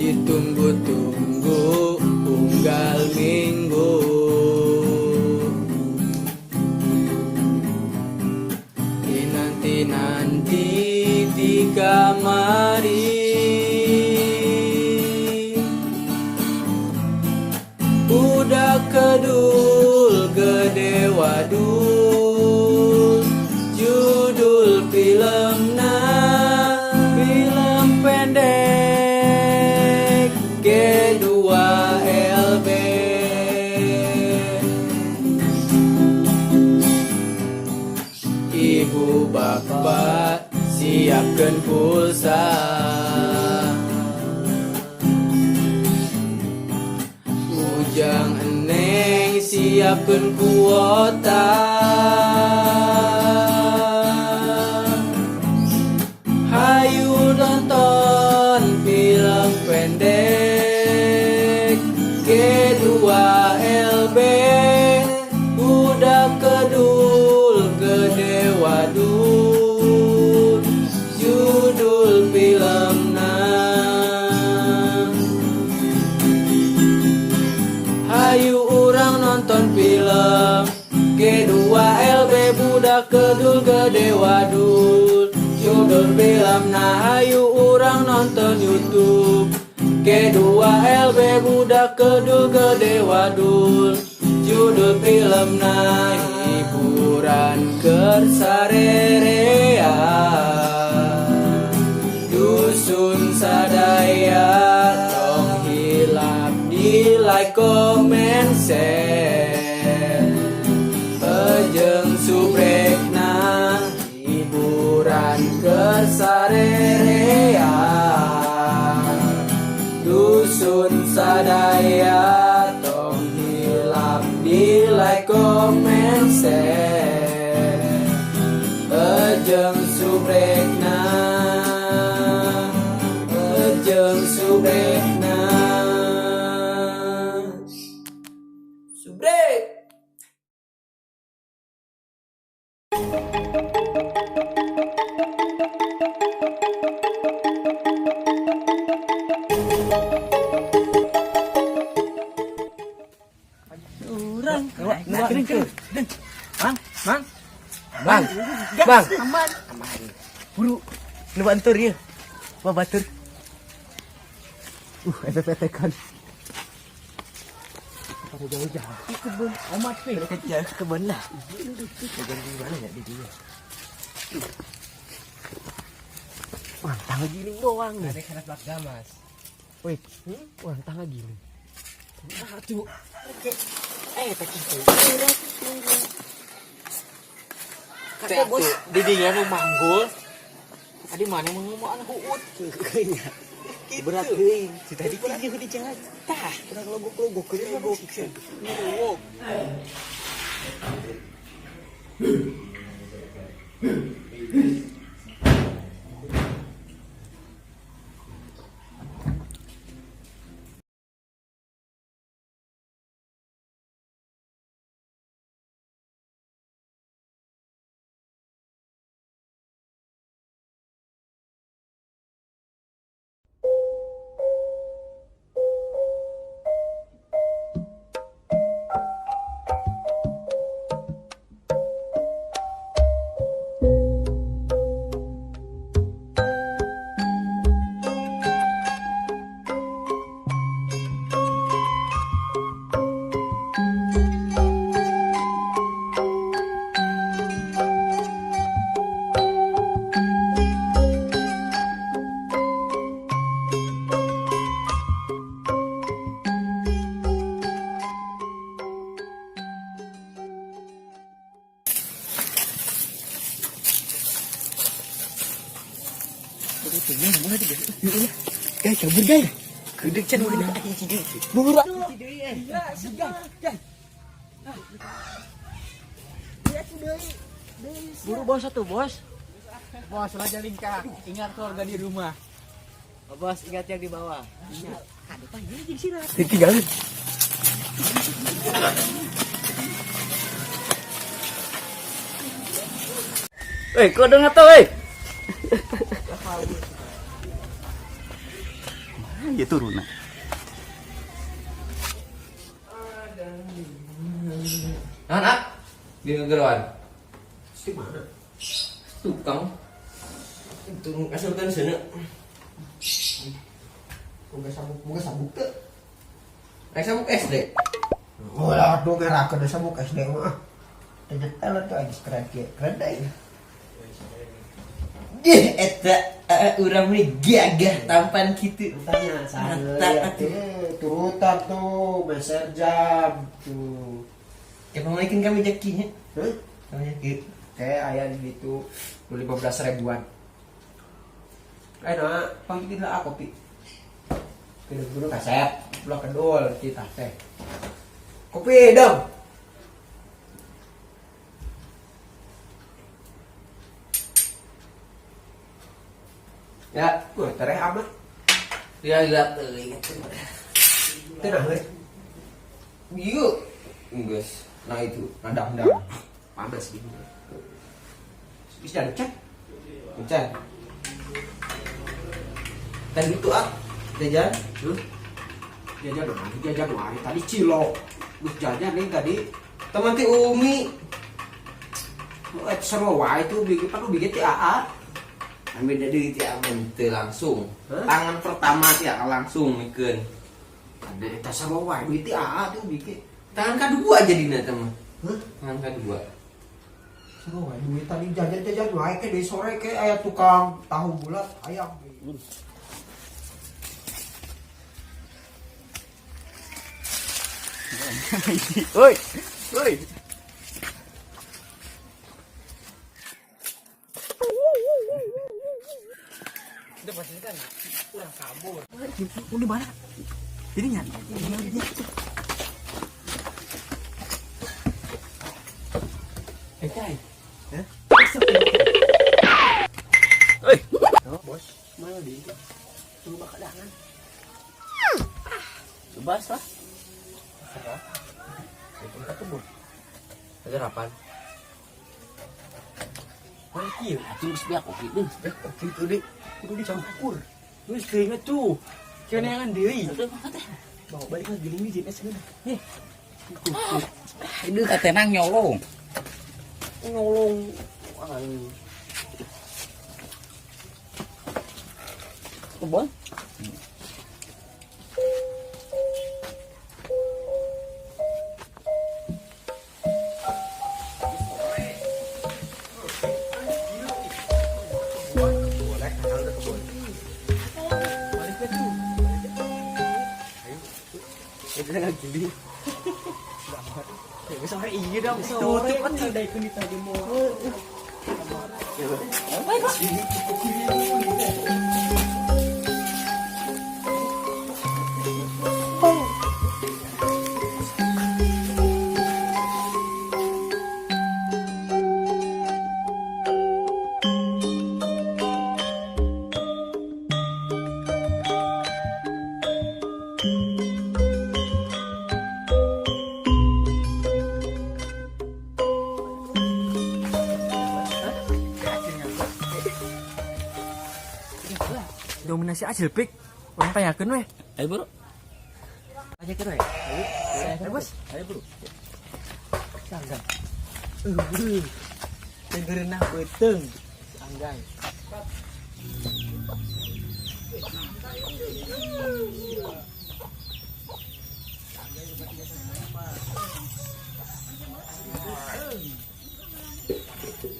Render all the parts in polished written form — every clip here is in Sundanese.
Ditunggu-tunggu unggal minggu. Dinanti-nanti di kamari. Budak kedul gede wadul. Judul filmna film pendek G2LB. Ibu bapak siapkan pulsa. Ujang eneng siapkan kuota. Hayu nonton film pendek G2LB. Budak kedul gede wadul. Judul filmna. Hayu urang nonton film G2LB. Budak kedul gede wadul. Judul filmna. Hayu urang nonton YouTube G2LB. Budak kedul gede wadul. Judul filmna. Hiburan keur sarerea. Dusun sadaya tong hilap di like, comment, share jeung subrekna. Hiburan keur sarerea. Dusun sadaya tong hilap di like, comment, share jeung subrekna, jeung subrekna. Subrek. Urang. Mang, mang. Bang, bang. Aman. Aman. Buru. Nu bantur ya. Batur. FPT kan. Pada jauh-jauh. Kebun omat pi. Kecil kebun lah. Jajan di mana ya di dia? Wah, tangga giling doang nih. Ada karena plak gamas. Wait, wah, tangga giling. Aduh. Oke. Eh, tak gitu. Kakek bos, didinya nu manggul. Tadi mana mau ngomong anu huut. Kayaknya. Berat teuing. Si tadi tinggi di jalan. Tah, Kurang logok-logok, logok. nguruk. Guys, kabur guys. Kedek can udah Buru. Buru bos satu bos. Bos raja lingkar, ingat keluarga di rumah. Oh, bos, ingat yang di bawah. Tinggalin. Weh, kok udah nggak tahu, weh? Ya turun. Nah, nak. Di ngegeroan. Di mana? Tukang. Itu ngasilkan seuneu. Boga sabuk teu. Rek sabuk SD. Oh lah, aduh ngerakeun sabuk SD mah. Teu nyetel tuh geus keren kieu. Keren deui. Dih, eta urang mah gagah tampan kitu. Tanya Mantap, saya atuh. turutan tuh meser jam tuh. Ya pamalikin kami jakinya. Hah? Kami jaki. Kayak ayah gitu 15 ribuan. Eh nah, panggilin lah kopi. Kedul dulu kaset, ulah kedul kita teh. Kopi dong. Ya, Wah, tereh amat. ya lihat euy. Tenang euy. Ieu. Geus. Nah itu, nadang-dang. Panas gitu. Bisa ada cek. Encan. Tadi itu ah, jajan. Huh? Jajan wae, jajan wae. Tadi cilok. Geus jajan nih tadi. Teman ti Umi. Eh, seru wae tuh bikin pan bikin ti AA. Ambil dari ti aman teu langsung. Hah? Tangan pertama ti langsung mikeun. Ada eta seru wae duit ti AA tuh bikin. Tangan kedua jadina teh mah. Hah? Tangan kedua. Seru wae duit tadi jajan-jajan wae ke di sore ke aya tukang tahu bulat ayam. Oi. Oi. Udah pasti kan urang kabur. Di mana? Jadi nyari. Eh, Cai. Oi. Bos, mana di? Tunggu bakadangan. Bebas lah. Ada rapan. Mana kieu? Atuh geus beak kopi deui. Kopi itu deh. Kudu dicampur. Terus keinget tuh. Kieu neangan deui. Bawa balik lagi gini jeung es geuna. Nih. Ini katenang nyolong. Nyolong. Aing. Kebon. Boleh, kalau udah kebun. Balik ke tuh. Ayo. Itu lagi gini. Ya, sore iya dong. Tutup atuh. Dominasi acil pik. Orang tanyakeun weh. Ayo, Bro. Tanyakeun weh. Ayo, Bos. Ayo, Bro. Sanggang. Eueuh. Tenggerenah beuteung. Anggai.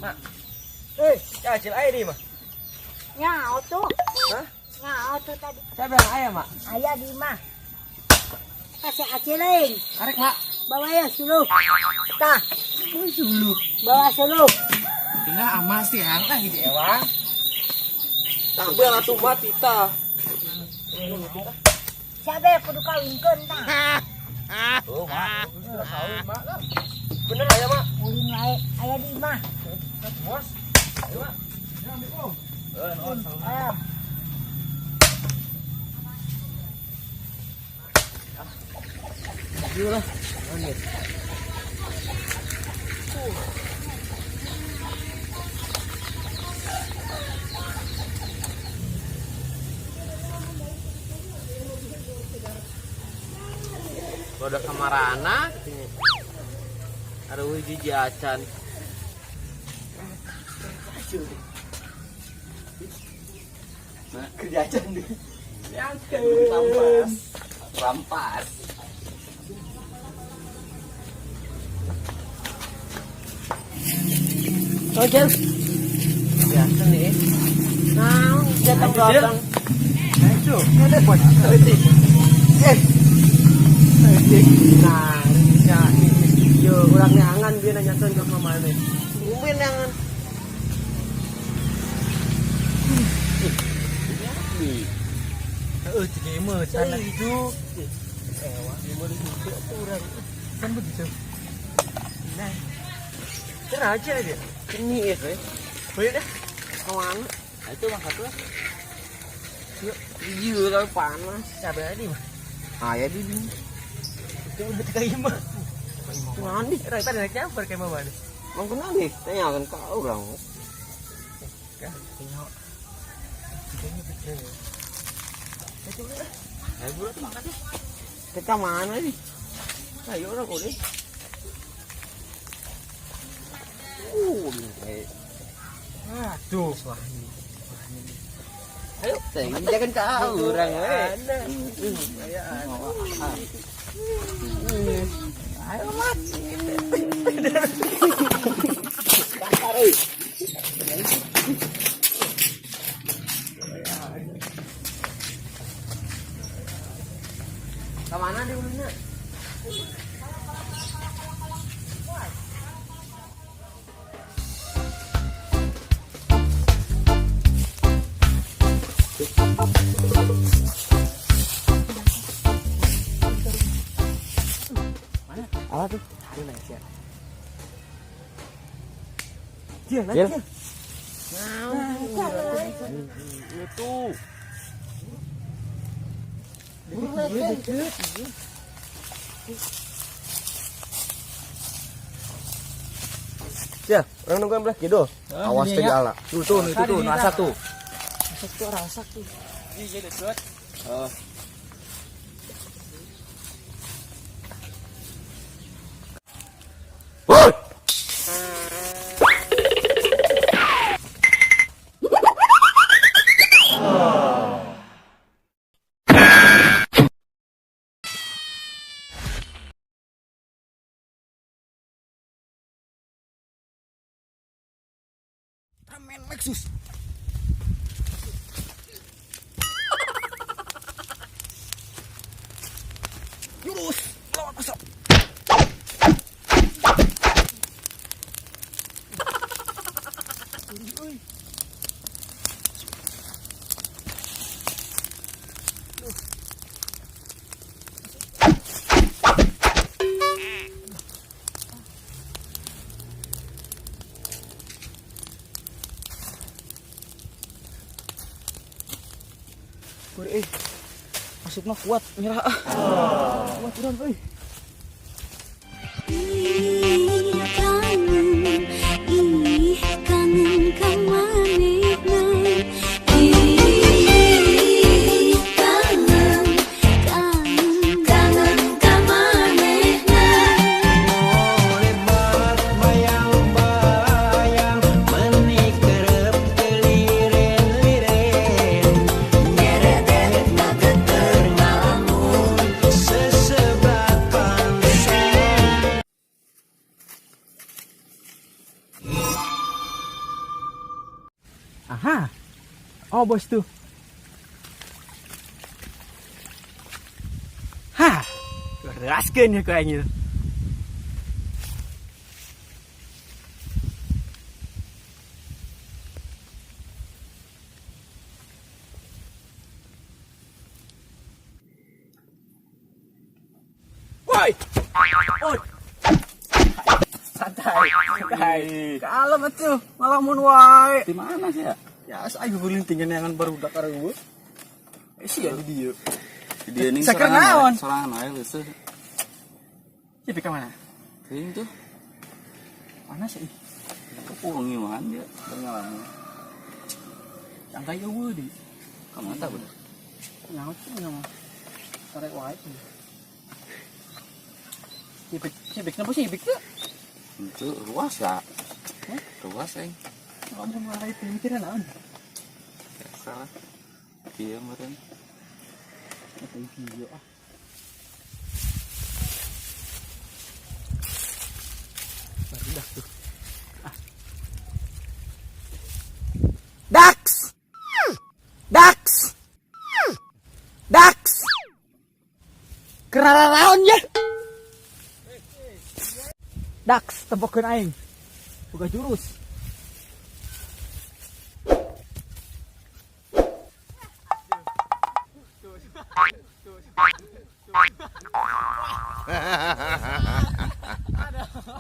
Mak. Eh, acil aya di mah. Nyaho tuh. Hah? Nyaho tuh tadi. Saya bilang aya, Mak. Ayah di mah. Kasih acilin. Arek, Mak. Bawa ya suluh. Tah. Suluh. Bawa suluh. Tinggal amas tiang lah gitu ewang. Tambah atuh mati tah. Siapa yang kudu kawinkeun tah? Oh, Mak. Bener aya, Mak. Ulin wae aya di imah. Bos. Ayo, Mak. Assalamualaikum. Ah. Udah kamarana katanya. Aduh hiji acan. Kerja aja nih. Rampas. Rampas. Oh, Jel. Biasa nih. Nah, datang-datang. Itu. Ada buat. Nah, ya, yo urang neangan bieu nanyakeun ka mamane. Umben jangan. Heeh, tiga mah tanah itu. Ewa, ieu di situ urang. Kan begitu. Nah. Aja aja. Ini ya, we. Boleh dah. Kemana? Nah, itu mah satu. Yuk, iya tapi panas. Cabai aja mah. Aya di sini. Itu udah tiga lima. Mandi. Kita naik campur kayak mama nih. Mang kenal nih, tanya kan kau orang. Kan, tengok. Tiganya betul. Itu udah. Ayo bro tuh makan deh. Kita mana nih? Ayo orang kok deh. Bingkai. Aduh. Ayo, jangan kau orang we. Ayo mat. Kasar euy. Kemana dia ulina? Apa tuh? Aduh, naik ya. Dia, naik Jil. dia. Itu. Ya, orang nungguan belah kidul. Awas teh ala. Tuh tuh itu tuh rasa tuh. Itu rasa tuh. Iya, deket. Oh. Woi! Ramen Lexus. Lurus, lawan asap. Masuknya kuat, nyerah ah. Kuat urang euy. Ih kangen, ih kangen ka manehna. Ih kangen, kangen, kangen ka manehna. Bayang-bayang menikerep teliren-liren Nyereder ngageter ngalamun. sesebat pangsen. Aha. Oh, bos tuh. Hah. Raskeun ya ku aing ieu. Woi. Woi. Santai, santai. Kalem atuh, ngalamun wae. Di mana sih ya? Ya, saya gulintingan yang baru dakar gue. Eh sih ya di dia. Dia nih Saker naon? sorangan wae leuseut. Ya ka mana? Teuing tuh. Mana sih? Kepulang ngiwangan dia ngalamun. Santai eueuh di. Ka mana tah bener? Nyaut sih nyawa. Tarik wae. Sibik, sibik napa sibik tuh? Itu ruas lah. Ruas aing. Kamu mulai pemikiran naon? Salah. Iya meureun. Atau video ah. Baru dah tuh. Ah. Dax! Dax! Dax! Kerararaon ya. Dax, tempokeun aing. Boga jurus.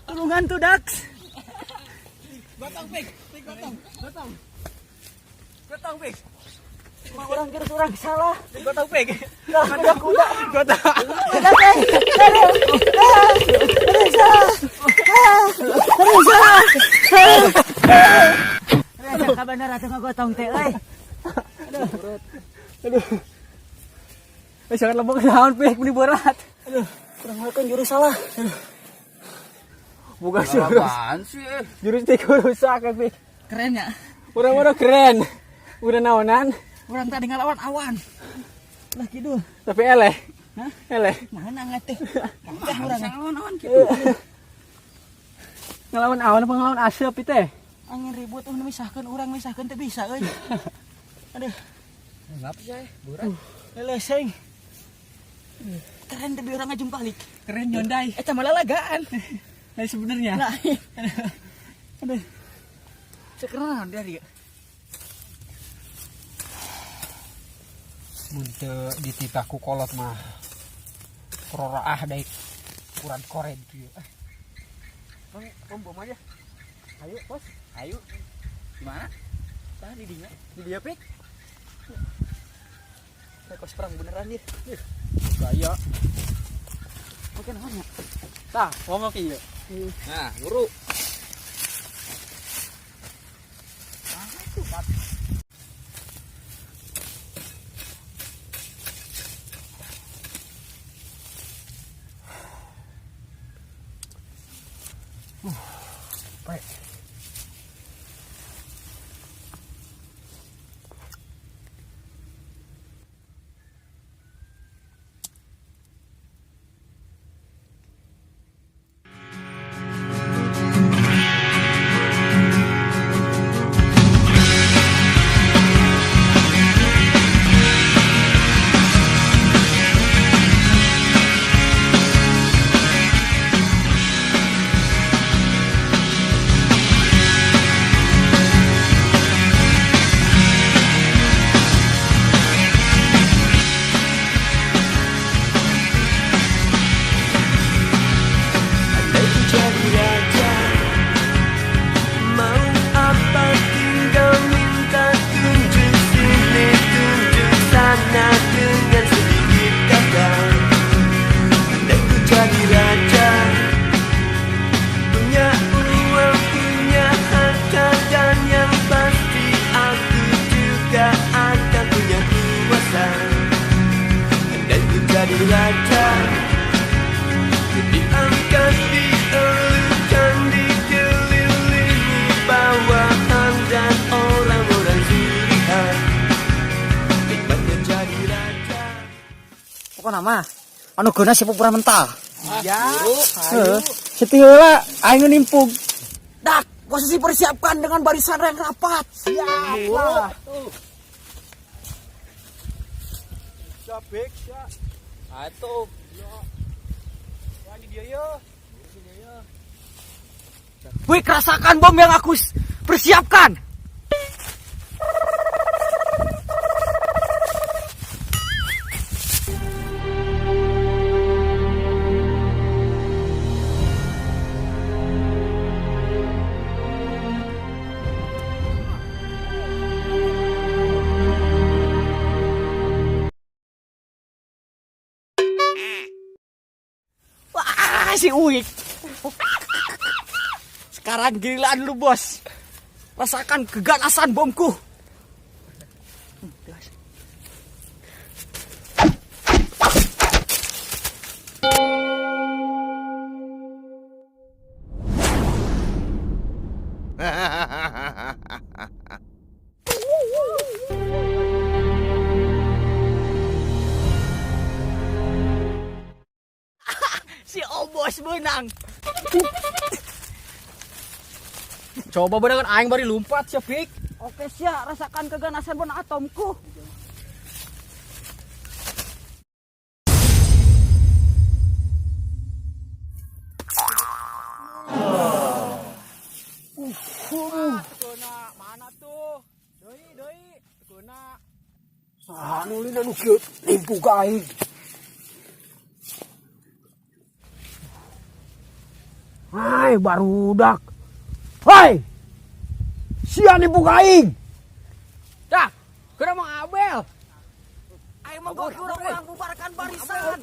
Tulungan tuh Dax. Gotong pik, pik gotong, gotong. Gotong pik. Orang kira orang salah. Gotong pik. Kuda kuda. Gotong. Kuda teh. Reza, kabener atuh ngagotong teh euy. Aduh. Eh jangan lembek naon pik beli berat. Aduh, kurang makan jurus salah. Bukan jurus. Apaan sih? Eh? Jurus teh rusak kan pik. Keren ya. Urang-urang keren. Udah naonan. Urang tadi ngelawan awan. Lah kidul. Tapi eleh. Hah? Eleh. Mana nggak teh? Udah urang Ngelawan awan gitu. Ngelawan awan apa ngelawan asap itu teh? Angin ribut uh misahkeun urang misahkeun teu bisa euy. Aduh, Ngap sih, eh? Berat. leleseng. Keren tapi orang ngajum balik. Keren nyondai. Eh malah lalagaan. Nah sebenarnya. Nah. Aduh. Sekarang dari ya. Mun teu dititah ku kolot mah ah daik kuran koren kieu. Ah. Bom bom aja. Ayo, bos. Ayo. Gimana? Tah di dinya. Di dia pik. Kayak kos perang beneran nih. Gaya. Oke namanya. Tah, ngomong kieu. Nah, guru. Andai ku jadi raja, mau apa tinggal minta tunjuk sini tunjuk sana dengan sedikit kata. Andai ku jadi raja, punya uang punya harta dan yang pasti aku juga akan punya kuasa. Andai ku jadi raja. Diangkat, dielukan, dikelilingi bawahan dan orang-orang suruhan. Nikmatnya jadi raja. Pokoknya mah anu geuna si pupuran mentah. Ya. Heeh. Seti heula aing nu nimpug. Dak, posisi persiapkan dengan barisan yang rapat. Siap. Lah. Siap, Bek, siap. Atuh. Ya di dia yo. Wih, rasakan bom yang aku persiapkan. Wah, si Uik. Sekarang giliran lu, bos. Rasakan keganasan bomku. Beunang. Coba beunangan aing bari lumpat sia Pik. Oke sia, rasakan keganasan bon atomku. Kena mana tuh? Deui deui kena. Saha nu lina nu kieu nimpu ka aing. Hai barudak. Hai. Sia nimpu ka aing. Dah, kena Mang Abel. Ayo mah gua urang-urang bubarkan barisan.